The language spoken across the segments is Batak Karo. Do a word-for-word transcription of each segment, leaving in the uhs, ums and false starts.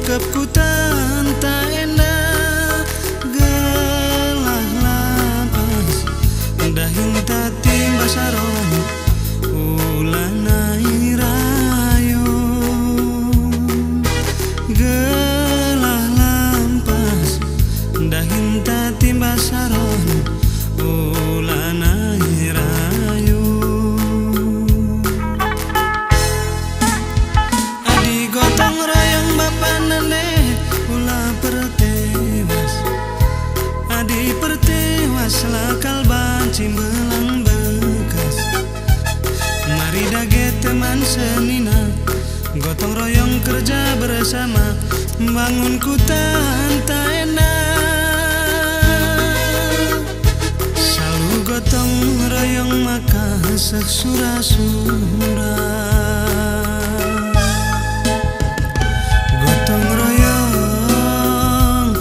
Kep kutanta enda gelah lampas, dahinta timbas aron, ulana irayun. Gelah lampas, dahinta timbas aron, ulana irayun. Adi gotong royong bapa nande, ula pertewas. Adi pertewas la kal banci mbelang bekas. Mari dage teman senina, gotong royong kerja bersama, bangun kutanta enda. Salu gotong royong maka seh sura-sura. Gotong royong,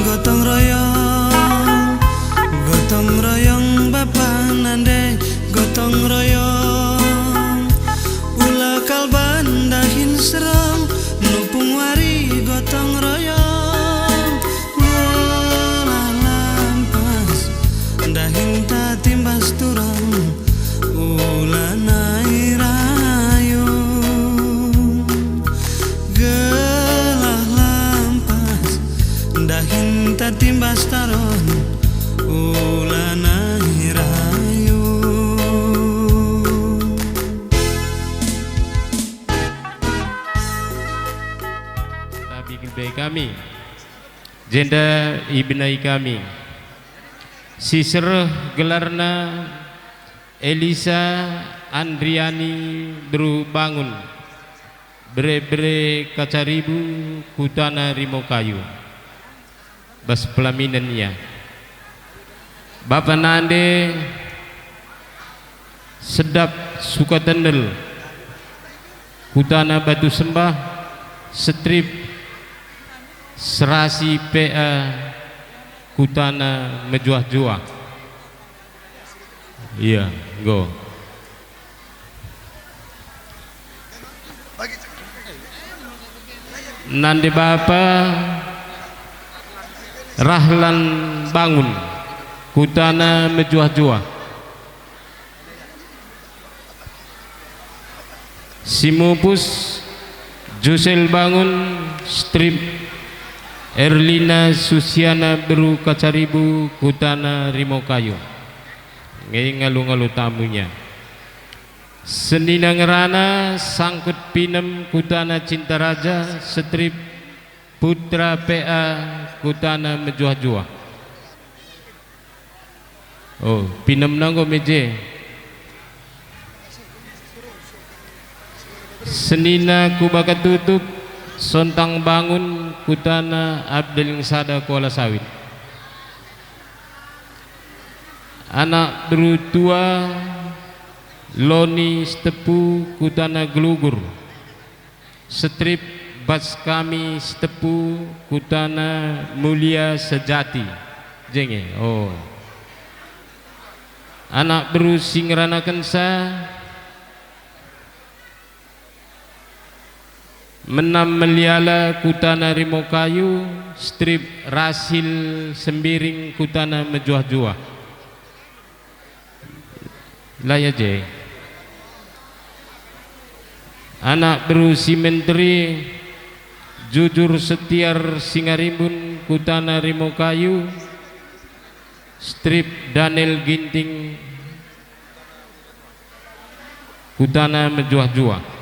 gotong royong, gotong royong bapa nande, gotong royong. Ula kal bandahin serong, nupung wari gotong royong. Gelah lampas, dahinta timbas turang, ulana irayun. Gelah lampas, dahinta timbas taron, ulana irayun. Tapi kembe kami, jenda ibenai kami. Si sereh gelarna Elisa Andriani beru Bangun, bere-bere Kacaribu, kutana Rimokayu. Bas pelaminen ia. Bapa nande Sedap Sukatendel, kutana Batu Sembah, Setrip, Serasi P A, kutana Mejuah-juah. Iya, enggo. Nande bapa Rahlan Bangun, kutana Mejuah-juah. Si mupus, Jusel Bangun, Strip, Erlina Susiana beru Kacaribu, kutana Rimokayu. Nge ngalu-ngalu tamunya. Senina ngerana, Sangkut Pinem, kutana Cintaraja, Setrip, Putra P A, kutana Mejuah-juah. Oh, Pinemna enggo meje. Senina Kubakatutup, Sontang Bangun, kutana Abdel Sada Kuala Sawit. Anak beru tua, Loni Sitepu, kutana Gelugur. Setrip, Bas Kami Sitepu, kutana Mulia Sejati. Jenge, oh. Anak beru si ngeranakensa, Menam Meliala, kutana Rimokayu, Strip, Rasil Sembiring, kutana Mejuah-juah. La ia je. Anak beru si menteri, Jujur Setiar Singarimbun, kutana Rimokayu, Strip, Daniel Ginting, kutana Mejuah-juah.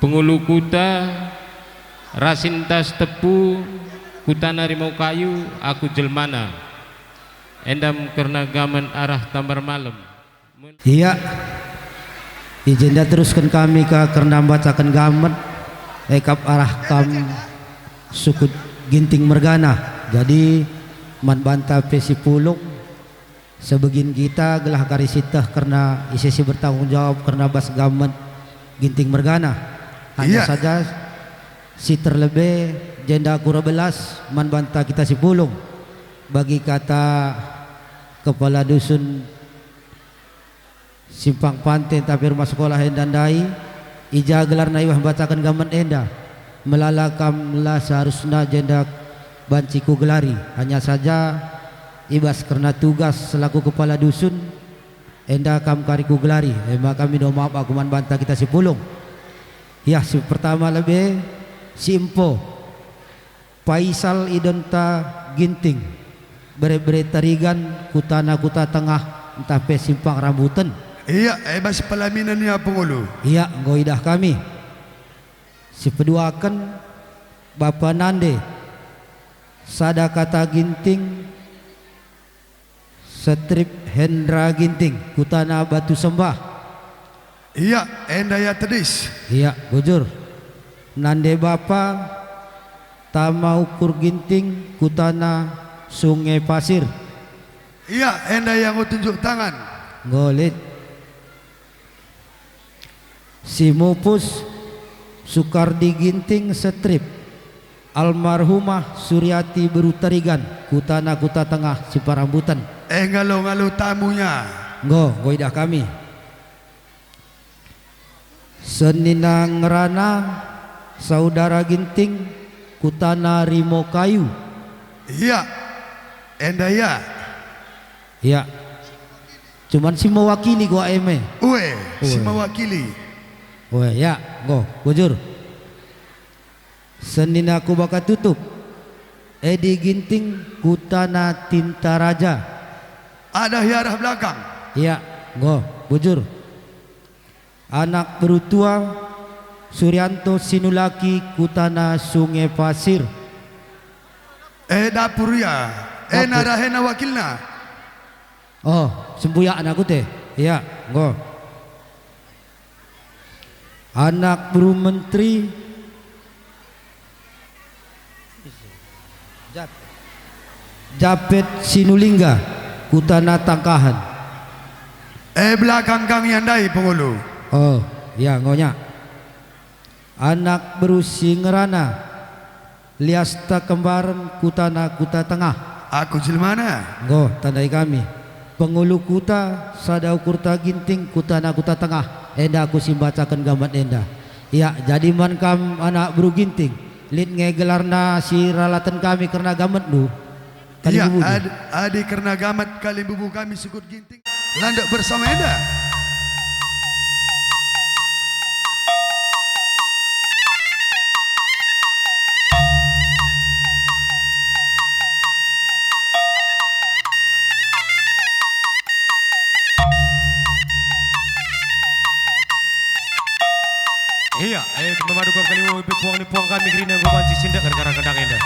Pengulu kuta, Rasinta Sitepu, kutana Rimokayu, aku jelmana. Enda me kerna gamen arah Tambar Malem. Ia, i jenda terusken kami ka kerna mbacaken gamen, e kap arah kam suku Ginting mergana. Jadi, man banta pe si pulung, sebegin kita gelah kari sieteh kerna ise si bertanggung jawab kerna bas gamen Ginting mergana. Hanya Iya. saja si terlebe jenda aku erbelas man banta kita si pulung. Bagi kata kepala dusun Simpang Panten tapi rumah sekolah enda ndai, i ja gelarna iwah mbacaken gamen enda. Melala kam la seharusna jenda banci kugelari, hanya saja i bas kerna tugas selaku kepala dusun, enda kam kari kugelari, e maka mindo maap aku man banta kita si pulung. Yah, si pertama lebe, si empo, Paisal identa Ginting, bere-bere Tarigan, kutana Kuta Tengah, ntah pe Simpang Rambuten. Ia, e bas pelaminen ia pengulu. Ia, enggo idah kami. Sipeduaken, Bapa Nande, sada kata Ginting, Setrip Hendra Ginting, kutana Batu Sembah. Ia, enda ia tedis. Ia, bujur. Nande Bapa, Tama Ukur Ginting, kutana Sunge Pasir. Ia, enda ia enggo tunjuk tangan. Enggo lit. Si mupus, Sukardi Ginting Setrip, almarhumah Suriati Beru Tarigan, kutana Kuta Tengah Simpang Rambuten. Eh, ngalo-ngalo tamunya. Enggo, enggo idah kami. Senina ngerana, Saudara Ginting, kutana Rimo Kayu. Ia, enda ia. Ia. Cuman si mewakili gua eme. Ue, si Ue. mewakili. Ue, ya, enggo, bujur. Senina Kubaka Tutup, Edi Ginting, kutana Tinta Raja. Ada ia arah belakang. Ia, enggo, bujur. Anak beru tua, Suryanto Sinulaki, kutana Sunge Pasir. Eh, dapur ia. Eh, Dapur. Narahena wakilna. Oh, sembuyak anakku te. Ia, enggo. Anak beru menteri, Jap-, Japet Sinulingga, kutana Tangkahan. Eh, belakang kang ia ndai, pengulu. Oh, ya, enggo nya. Anak beru si ngerana, Liasta Kembaren, kutana Kuta Tengah. Aku jelemana. Enggo, tandai kami. Pengulu kuta, sada ukurta Ginting, kutana Kuta Tengah. Enda aku si mbacaken gamet enda. Ya, jadi man kam anak beru Ginting. Lit nge gelarna si ralaten kami kerna gametndu. Kalimbubu. Ia, adi, adi kerna gamet kalimbubu kami sukut Ginting. Landek bersama enda. Ia, eh, memadu kap kali, oh, ipe puang ni puang kami kerina enggo banci sindek gara-gara kendang enda.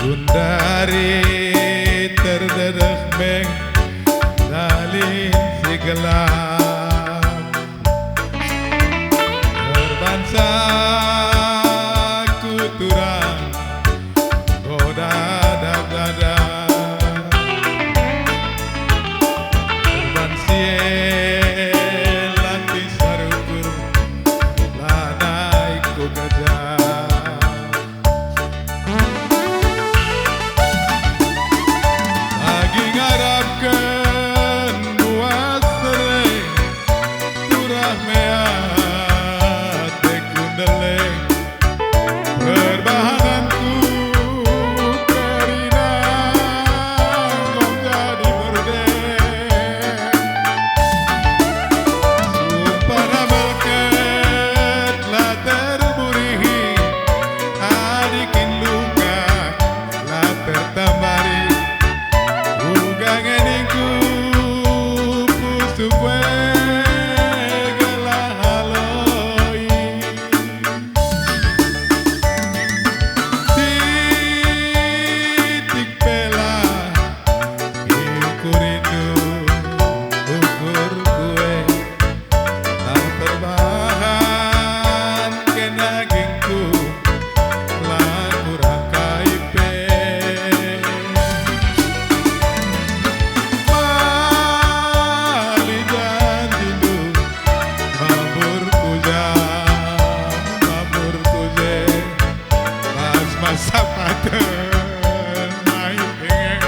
Gundari terdedeh meng dalin si gelap. Erbansa ku turang, goda dada. Erbansi lanti sarukur, lanai ku kerja. Agi ngarapken buah sereng, turah meat ku ndeleng, perbahananku kerina gom jadi berdeng. Sumpah na melket la terburihi, adi kin luka la pertambari, uga nge ningku pusuh kue gelah aloi. Titik pela, ikurindu ukur kue. La perbahan kena gengku, la kurang kai pe. Mali janjindu, mabur ku ja, mabur ku je. Pas masa paten, ai pengen.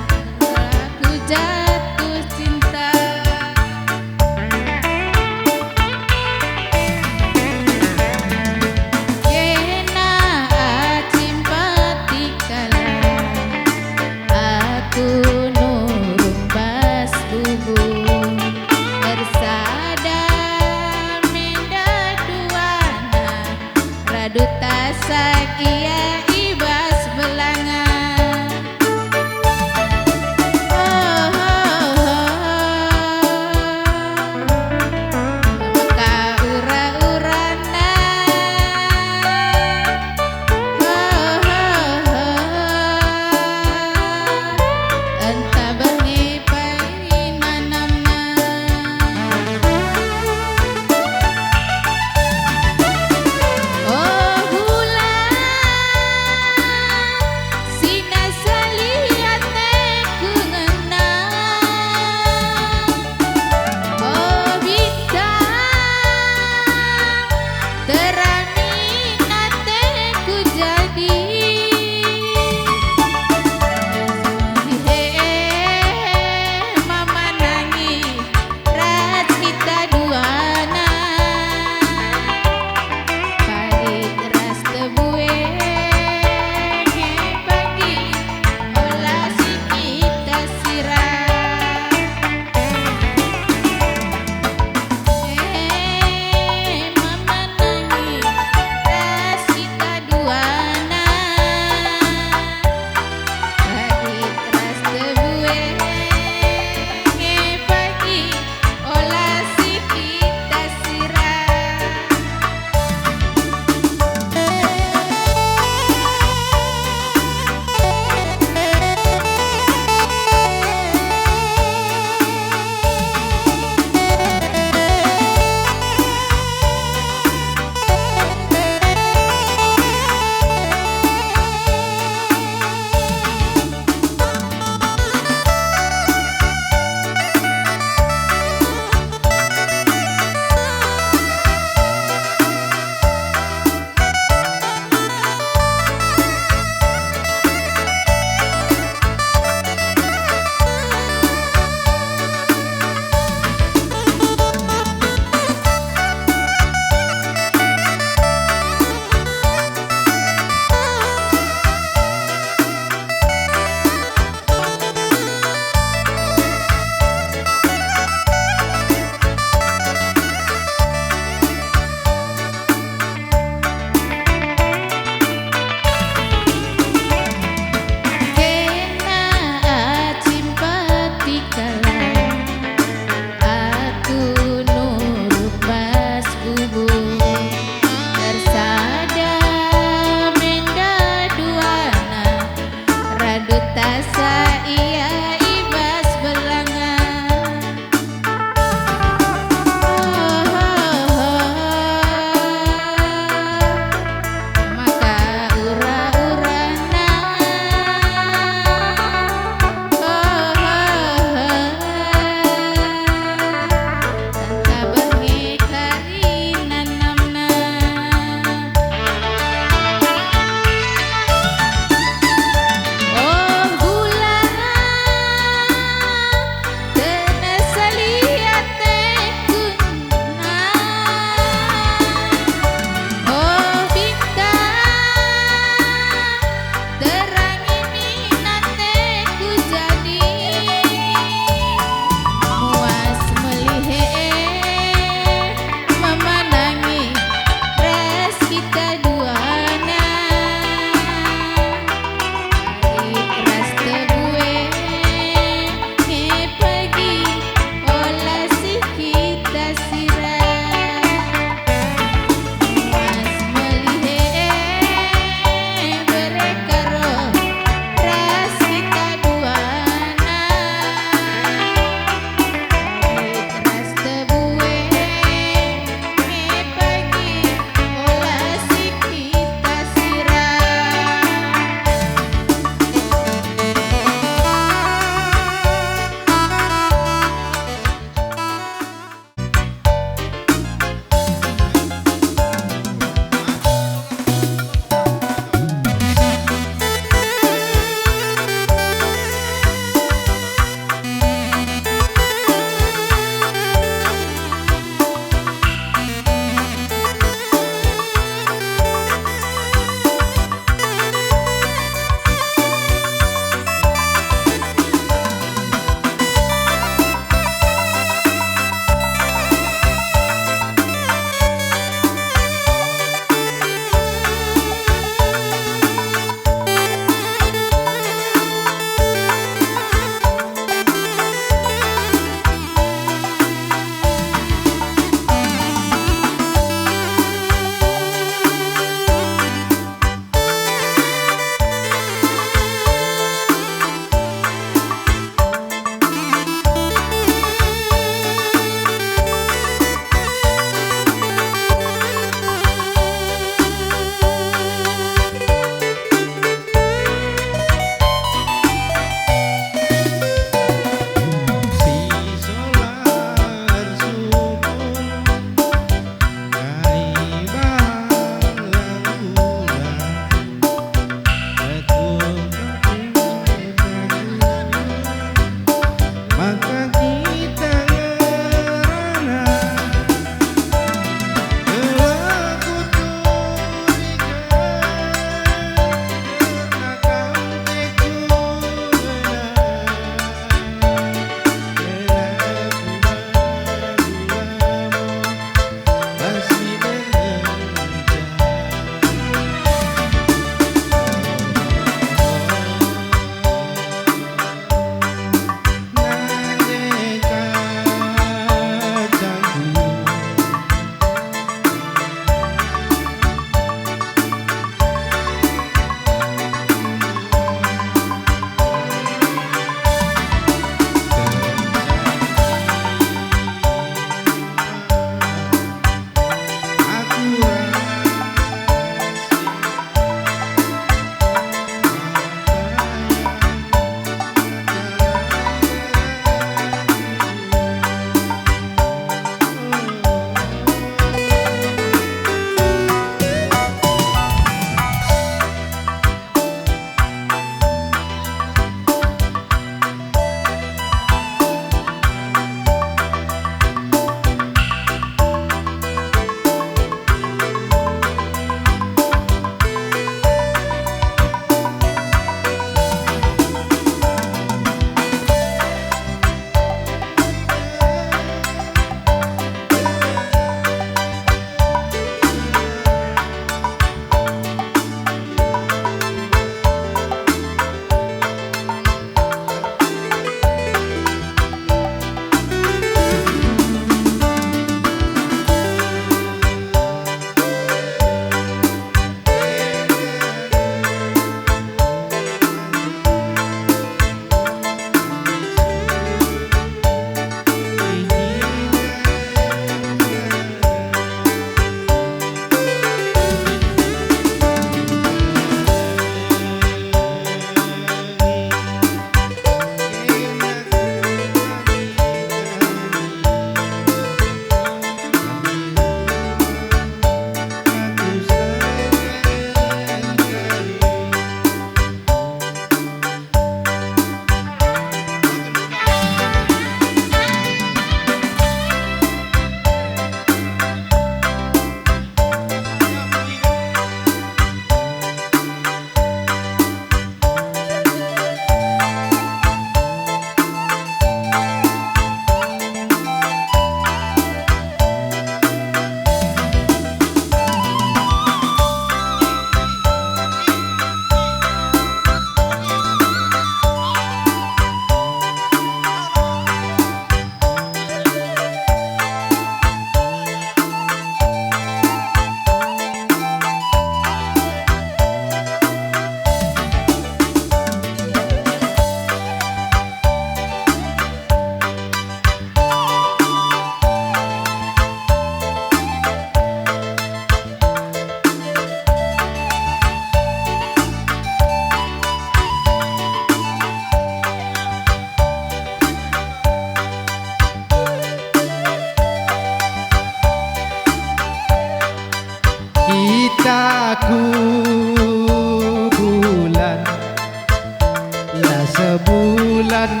Bulan,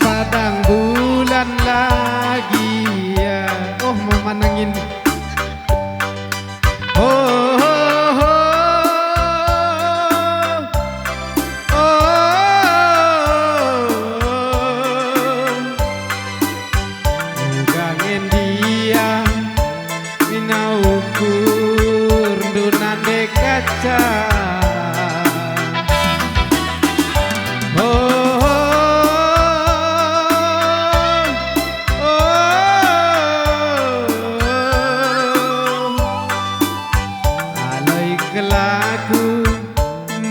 padang bulan lagi ya. Oh, mama nangin. Oh, oh, oh, oh, oh. Uga ngendia mina ukurndu nande kaca. Oh, oh, oh, oh. Alai kelaku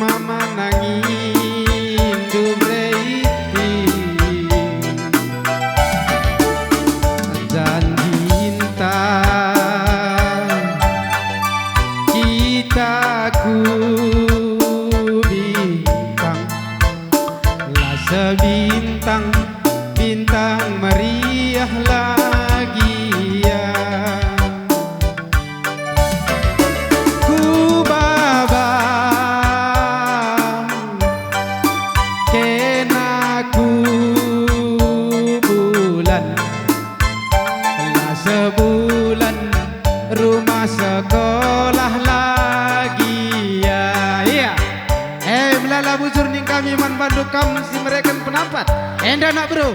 mama nangindu beriti. Janjinta kita ku bintang, la sebintang, bintang meriah lagi ya. Ku baba kena ku bulan, la sebulan rumah sekolah lagi ya. Iya. Eh, melala bujur ning kami man bandu kam si mereken penampat. Enda nak bro.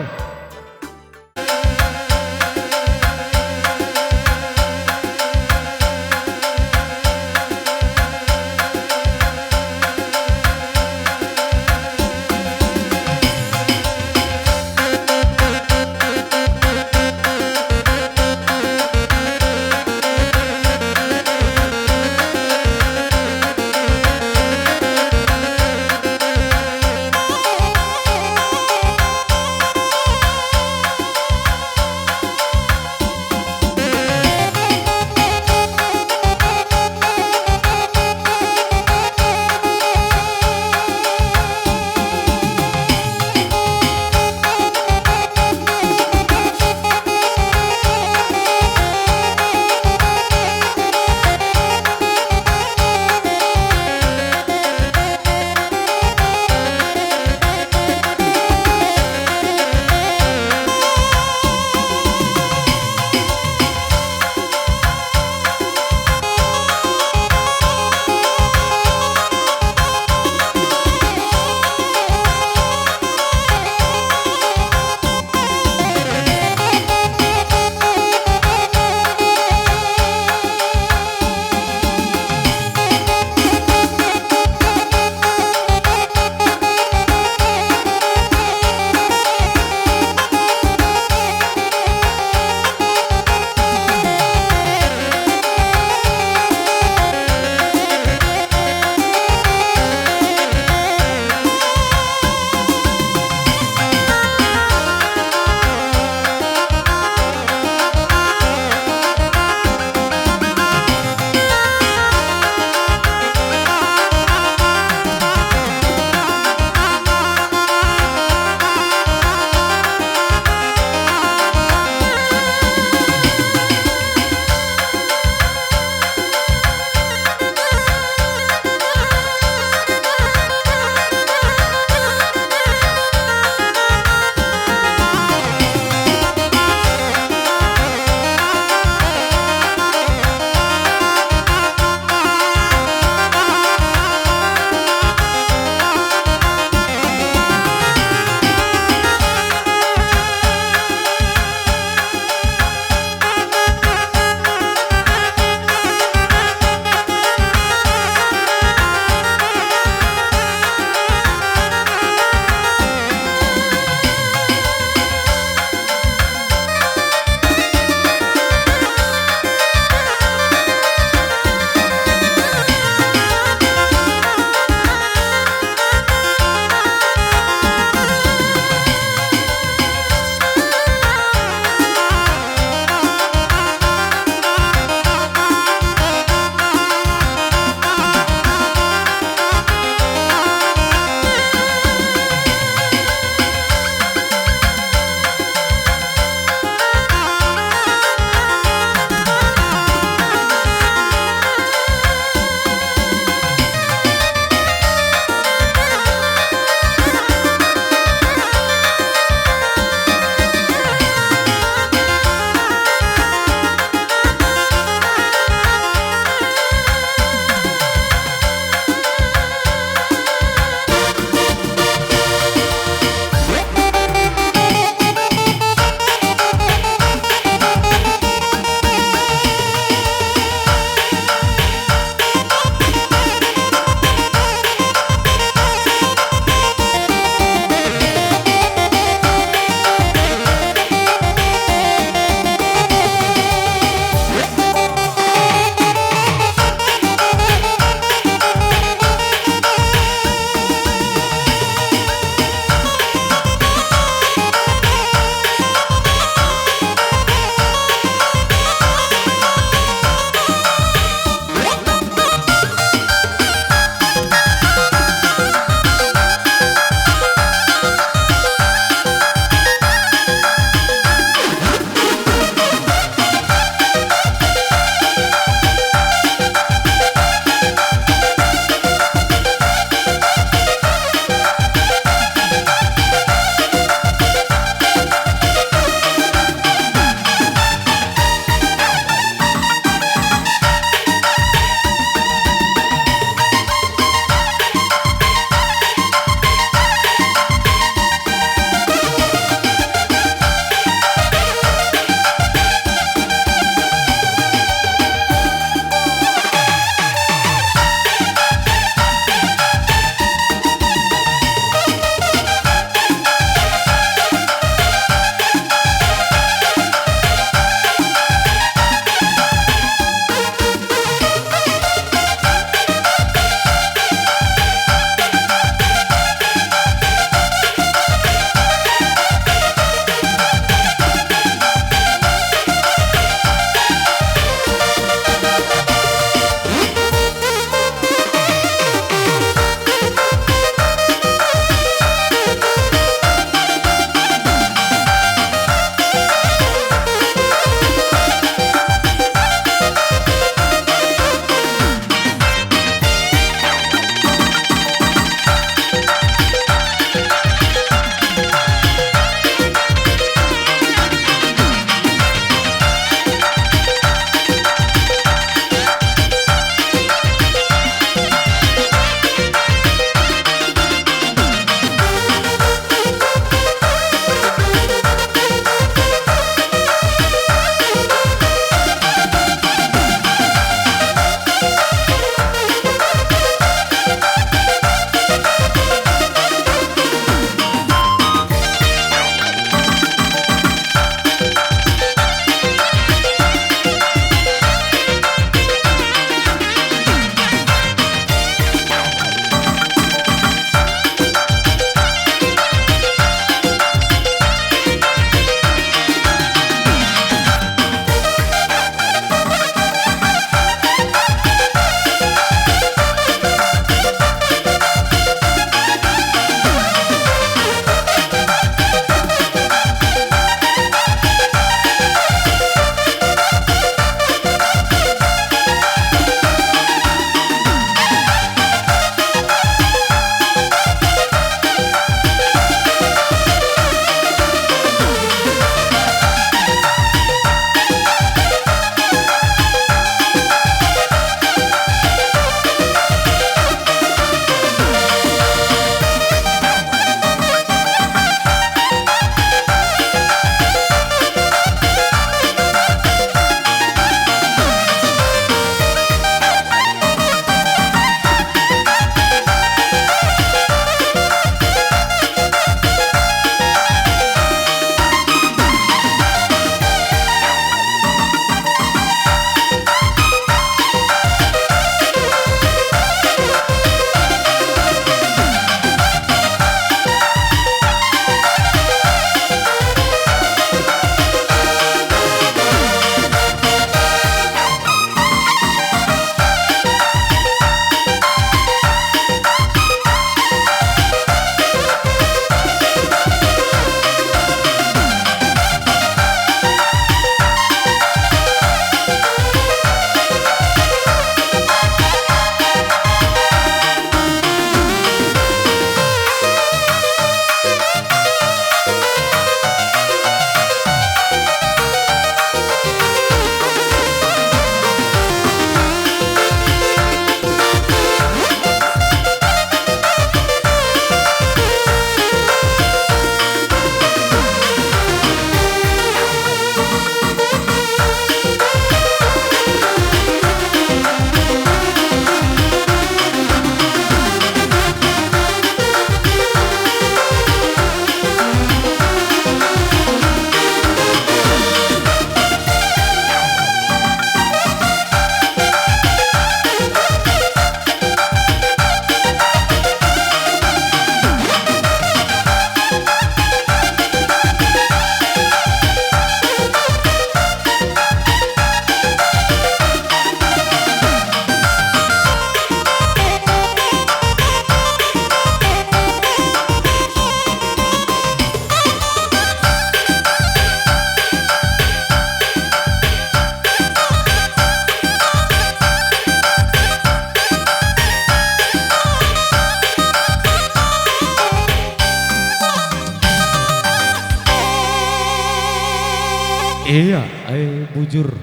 jur.